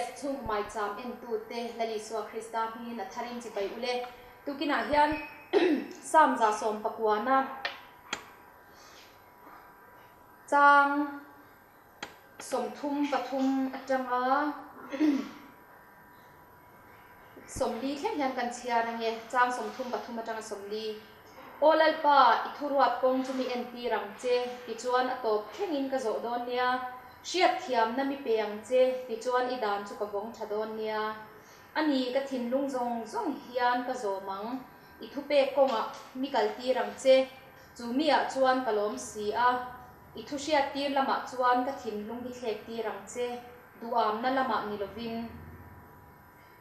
VBS chhungkaw maicham entute Lal Isua Krista hmingin a tharin chibai ule. Tukinah hian Psalm 119 chang 33 atanga 40 thleng hian kan chhiar ange, chang 33 atanga 40. Aw Lalpa, i thuruat kawng chu mi entir ang che, tichuan a tawp thlengin ka zawh dawn nia. Hriatthiamna mi pe ang che, tichuan i dan chu ka vawng tha dawn nia. A ni, ka thinlung zawng zawng hian ka zawm ang, i thupek kawngah mi kaltir ang che, chu miah chuan ka lawm si a. I thu hriattir lamah chuan ka thinlung hi thlek tir ang che, duhamna lamah ni lovin.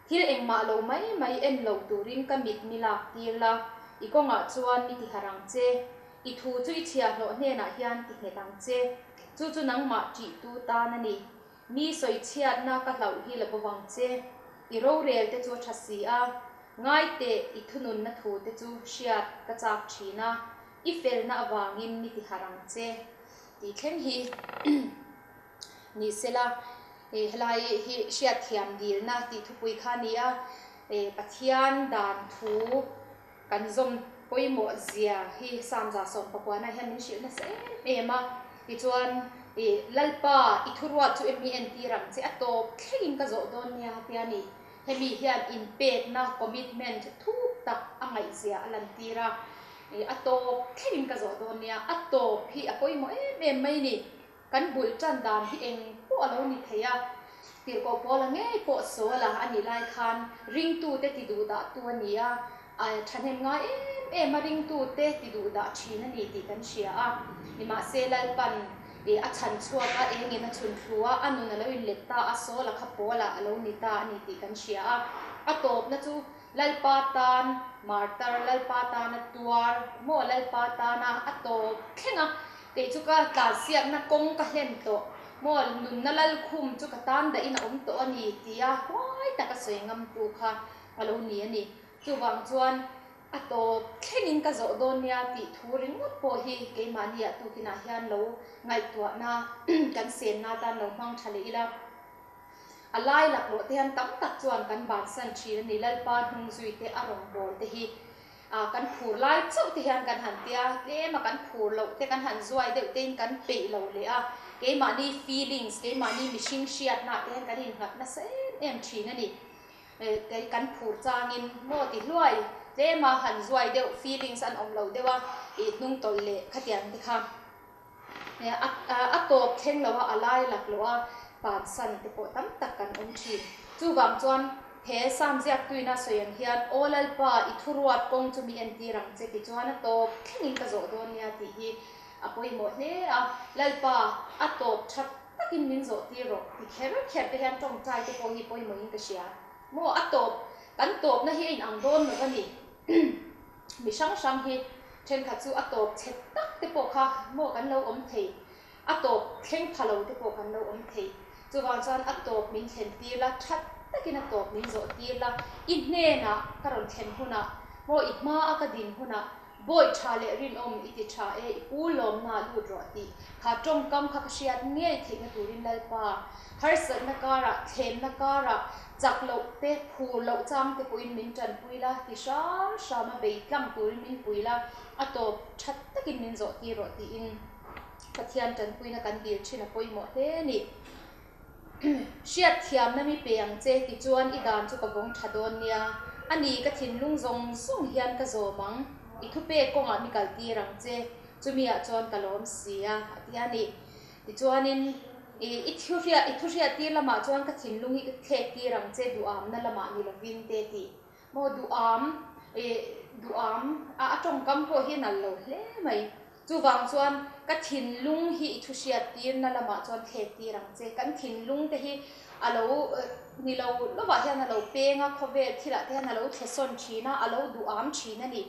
Thil engmah lo mai mai en lo turin ka mit mi lak tir la, i kawngah chuan mi ti harh ang che. I thu chu i chhiahhlawh hnenah hian ti nghet ang che. Chu chu nangmah ṭihtu tan a ni. Mi sawichhiatna ka hlauh hi la bawk ang che. I rorel te chu a ṭha si a, ngai teh i thununna thu te chu hriat ka chak ṭhin a, i felna avangin mi ti harh ang che tih thleng hi ni sela. Helai hi hriatthiam dilna tih thupui kha a ni a, Pathian dan thu kan zawm pawimawh zia hi Psalm 119 hian min hrilh nasa em em a. Tichuan, Lalpa, i thuruat chu em mi entir ang che, a tawp thlengin ka zawh dawn nia tia ni. Hemi hian inpekna, commitment, thuk tak a ngaihzia a lantir a, a tawp thlengin ka zawh dawn nia, a tawp hi a pawimawh em em mai ni. Kan bul tan dan hi eng pawh a lo ni thei a, tirhkoh pawla ngei pawh Saul-a a nih lai khan ringtute ti duh dahtu a ni a, thahnem ngai em em a ringtute ti duh dah thin a ni tih kan hria a. Nimahse Lalpan a chhan chhuak a, engin a chhun thlu a, a nun a lo inlet ta a, Saul-a kha Paul-a a lo ni ta a ni tih kan hria a. A tawpna chu Lalpa tan martar, Lalpa tana tuar maw, Lalpa tana a tawp thleng a, kei chu ka tlansiakna kawng ka hlen tawh maw, nunna lalkhum chu ka tan dahin a awm tawh a ni tia huai taka sawi ngamtu kha a lo ni a ni. Chuvang chuan a tawp thlengin ka zawh dawn nia tih thu ringawt pawh hi keimahniah tukinah hian lo ngaihtuahna kan senna atan lo hmang tha leh ila. A lai laklawh te hian tam tak chuan kan bansan thin a ni. Lalpa hnung zui te, a rawngbâwl te hi kan phur lai chauh te hian kan han tia, tlema kan phur loh te kan han zuai deuh te in kan peih lo leh a, keimahni feelings, keimahni mihring hriatna te hian kan innghat nasa em em thin a ni. Kan phur changin maw ti hluai, tlema han zuai deuh feelings an awm lo deuh a, ih hnungtawlh leh khatiang te kha. A tawp thleng lo a, a lai laklawh a, pansan te pawh tam tak kan awm thin. Chuvang chuan he Psalm ziaktuina sawi ang hian, Aw Lalpa, i thuruat kawng chu mi entir ang che tichuan a tawp thlengin ka zawh dawn nia tih hi a pawimawh hle a. Lalpa, a tawp tha takin min zawh tir rawh ti kher kher te hian tawngtai te pawh hi pawimawhin ka hria. Maw a tawp, kan tawpna hi a inang dawn lo a ni. Mi hrang hrang hi thenkhat chu a tawp chhe tak te pawh kha maw kan lo awm thei, a tawp thleng pha lo te pawh kan lo awm thei. Chuvang chuan a tawp min thlen tir la, that takin a tawp min zawh tir la, i hnenah ka rawn thlen hunah maw i hmaa ka din hunah bawi tha leh rinawm i ti tha e, i pu lawmna lut rawh tih kha tawngkam kha ka hriat ngei theihna turin Lalpa harsatna karah, thlemna karah Chak loh te, phur loh chang te pawhin min tanpui la, ti hram hram a bei tlang turin min pui la, a tawp that takin min zawh tir rawh tiin Pathian tanpuina kan dil thin a pawimawh hle a ni. Hriatthiamna mi pe ang che tichuan i dan chu ka vawng tha dawn nia, a ni ka thinlung zawng zawng hian ka zawm ang, i thupek kawngah mi kal tir ang che, chumiah chuan ka lawm si a, a ti a ni. Tichuanin, i thu hriat, i thu hriat tir lamah chuan ka thinlung hi ka thlek tir ang che, duham na lamah ni lovin te tih. Maw duham, i duham, a a tawngkam pawh hi a nalh lo hle mai. Chuvang chuan ka thinlung hi i thu hriat tir na lamah chuan thlek tir ang che. Kan thinlung te hi a lo ni lo lovah hian a lo peng a, khawvel thilah te hian a lo thlesawn thin a, a lo duham thin a ni.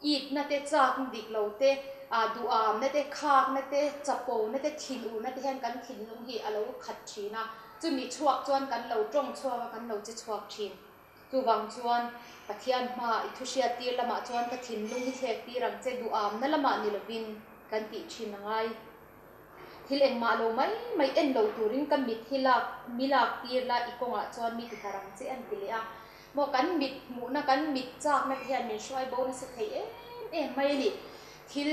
Itna te, chakna dik lo te, duhamna te, khakna te, chapona te, thinurna te hian kan thinlung hi a lo khat thin a, chumi chhuak chuan kan lo tawng chhuak a, kan lo che chhuak thin. Chuvang chuan Pathian hmaah i thu hriat tir lamah chuan ka thinlung hi thlek tir ang che, duhamna lamah ni lovin kan tih thin a ngai. Thil engmah lo mai mai en lo turin ka mit hi lak mi lak tir la i kawngah chuan mi ti harh ang che an ti leh a. Maw kan mit hmuhna kan mit chakna te hian min hruai bo nasa thei em em mai a ni. Thil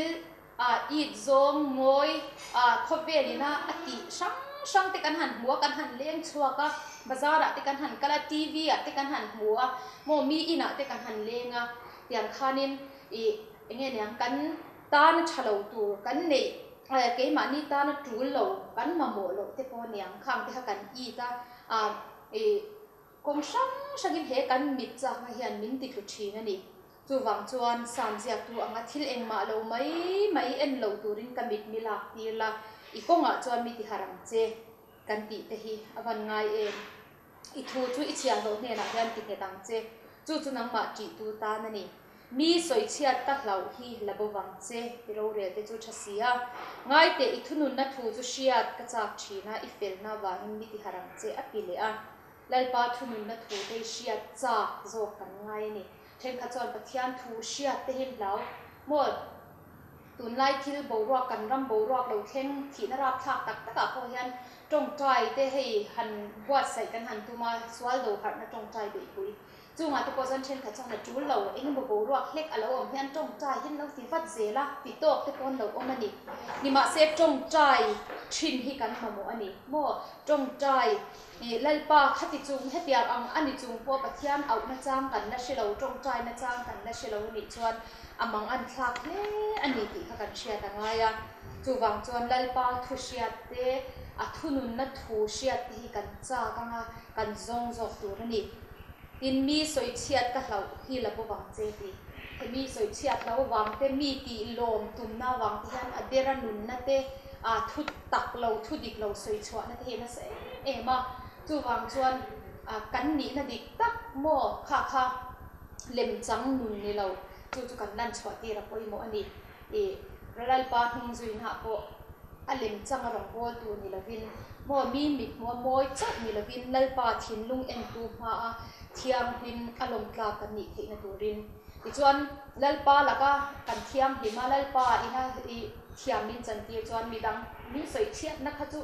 ah it zawng mawi ah khawvel ina a tih hrang hrang te kan han hmu a kan han leng chhuak a bazar ah te kan han kal a TV ah te kan han hmu a maw mi inah te kan han leng a tiang khanin ih enge niang kan tana tha lo tur kan neih keimahni tana tul lo kan mamawh loh te pawh aniang khang te kha kan it a ah ih kawng hrang hrangin he kan mit chakna hian min ti tlu thin a ni. Chuvang chuan Sam ziaktu anga thil engmah lo mai mai en lo turin ka mit mi lak tir la, i kawngah chuan mi ti harh ang che kan tih te hi a van ngai em? I thu chu i chhiahhlawh hnenah hian ti nghet ang che, chu chu nangmah ṭihtu tan a ni. Mi sawichhiat ka hlauh hi la bo vang che, i rorel te chu ṭha si a. Ngaiteh i thununna thu chu hriat ka chak ṭhin a, i felna vangin mi ti harh ang che a ti leh a. Lalpa thununna thu te hi hriat chak zawk kan ngai a ni. Thenkhat chuan Pathian thu hriat te hi hlau maw? Tunlai thil boruak kan ram boruak lo thleng thihna rapthlak tak takah pawh hian tawngtai te hei han buatsaih kan han tum a, sual do harhna tawngtai beihpui. Chungah te pawh chuan thenkhat chuan a tul lo, engemaw boruak hlek a lo awm hian tawngtai hi an lo ti vat zel a, ti tawk te pawh an lo awm a ni. Nimahse tawngtai thin hi kan mamawh a ni maw? Tawngtai Ih, Lalpa, khati chung, hetiang ang a ni chung pawh Pathian auhna chang kan la hre lo, tawngtaina chang kan la hre lo a nih chuan a mang an thlak hle a ni tih kha kan hriat a ngai a. Chuvang chuan Lalpa thu hriat te, a thununna thu hriat te hi kan chak ang a, kan zawng zawk tur a ni. Tin, mi sawichhiat ka hlauh hi la bo vang che tih. He mi sawichhiat hlo vang te, mi tih lawm tumna vang te hian a dera nunna te, a thu tak lo, thu dik lo sawi chhuahna te hi a nasa em em a. Chuvang chuan kan nihna dik tak maw kha kha lemchang nun ni lo, chu chu kan lan chhuah tir a pawimawh a ni. Ih, Lalpa hnung zuinaah pawh a lemchang a rawn bawl tur ni lovin maw mi mithmuh a mawi chauh ni lovin Lalpa thinlung entu hmaa thianghlim a lawmtlak kan nih theihna turin. Tichuan, Lalpa laka kan thianghlim a, Lalpa ina ih thiam min chantir chuan midang min sawi chhiatna kha chu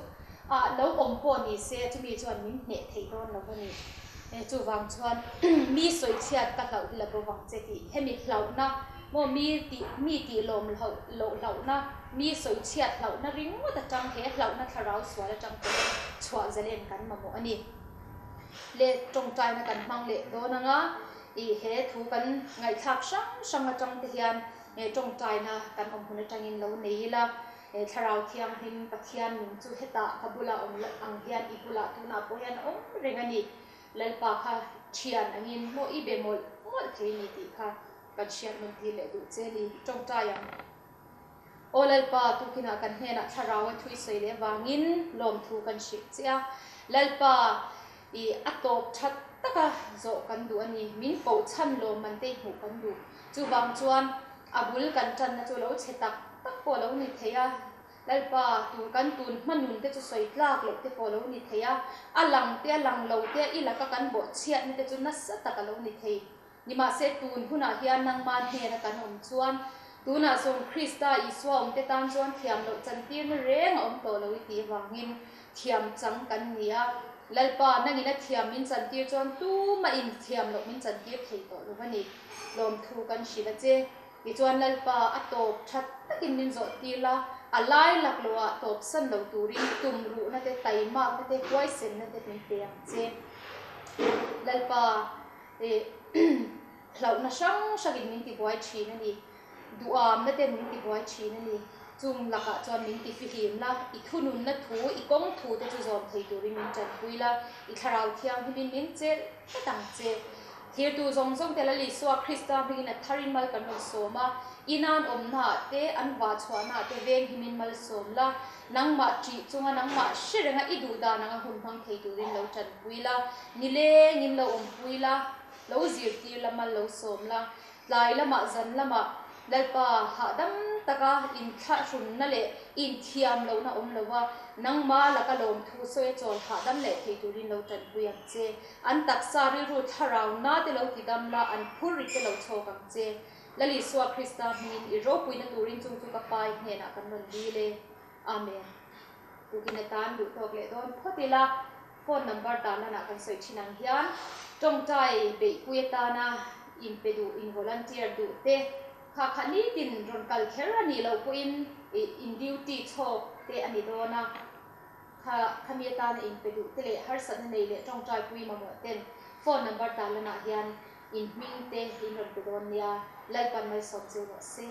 ah lo awm pawh ni se chumi chuan min hneh thei dawn lo a ni. Chuvang chuan mi sawi chhiat ka hlauh hi la bo vang che tih hemi hlauhna maw mi tih mi tih lawm loh loh hlauhna mi sawi chhiat hlauhna ringawt atang he hlauhna thlarau sual atang pawh chhuah zalen kan mamawh a ni. Le tawngtaina kan hmang leh dawn anga ih he thu kan ngaihthlak hrang hrang atang te hian tawngtaina kan awm hun atangin lo nei ila Thlarau Thianghlim Pathian nung chu hetah ka bulah awm ang hian i bulah tunah pawh hian a awm reng a ni. Lalpa kha thian angin maw i be mawlh mawlh thei ni tih kha kan hriat nawn tir leh duh che ni. Tawngtai ang. Aw Lalpa, tukinah kan hnenah thlarau a thui sawi leh vangin lawmthu kan hrilh che a. Lalpa, i a tawp that taka zawh kan duh a ni. Min koh chhan lawmman te i hmuh kan duh. Chuvang chuan a bul kan tanna chu lo chhe tak tak pawh a lo ni thei a. Lalpa, tun kan tun hma nun te chu sawi tlak loh te pawh a lo ni thei a. A lang te a lang lo te i laka kan bawhchhiatna te chu nasa tak a lo ni thei. Nimahse, tun hunah hian nangma hnena kan awm chuan, tunah zawng Krista Isua awmte tan chuan thiam loh chantirna reng a awm tawh lo i tih avangin thiam chang kan ni a. Lalpa, nangin a thiam min chantir chuan tumah in thiam loh min chantir thei tawh lo a ni. Lawmthu kan hrilh a che. Tichuan Lalpa, a tawp that takin min zawh tir la, a lai laklawhah tawp san lo turin tum ruhna te, taimakna te, huaisenna te min pe ang che. Lalpa. Ih hlauhna hrang hrangin min tibuai thin a ni. Duhamna ten min tibuai thin a ni. Chung lakah chuan min tifihlim la, i thununna thu, i kawng thu te chu zawm thei turin min tanpui la, i thlarau thianghlimin min chelh tlat ang che. Thirtu zawng zawng te Lal Isua Krista hmingin a tharin mal kan rawn sawm a, inan awmnaah te, an vah chhuahnaah te venghimin mal sawm la, nangmah ṭih chunga nangmah hre renga i duh dan anga hun hmang thei turin lo tanpui la. Nilengin lo awmpui la, lo zirtir la, mal lo sawm la, tlai lamah zan lamah Lalpa hahdam taka inthlahrunna leh inthiam lohna awm lo va, nangma laka lawmthu sawi a chawl hahdam leh thei turin lo tanpui ang che. An taksa rilru thlarau na te lo tidam la, an phur rit te lo chhawk ang che. Lal Isua Krista hmingin i ropuina turin chung chu ka Pai hnenah kan rawn dil e. Amen. Tukin atan duh tawk leh dawn phawt ila, phone number tarlanah kan sawi thin ang hian tawngtai beihpui atana inpe duh, in volunteer duh te kha kha nitin rawn kal kher a nih loh pawhin in duty chhawk te a ni dawn a, kha khami atana inpe duh te leh harsatna nei leh tawngtaipui mamawh ten phone number tarlanah hian in hming te in rawn pe dawn nia, Lalpan malsawm chu rawh se.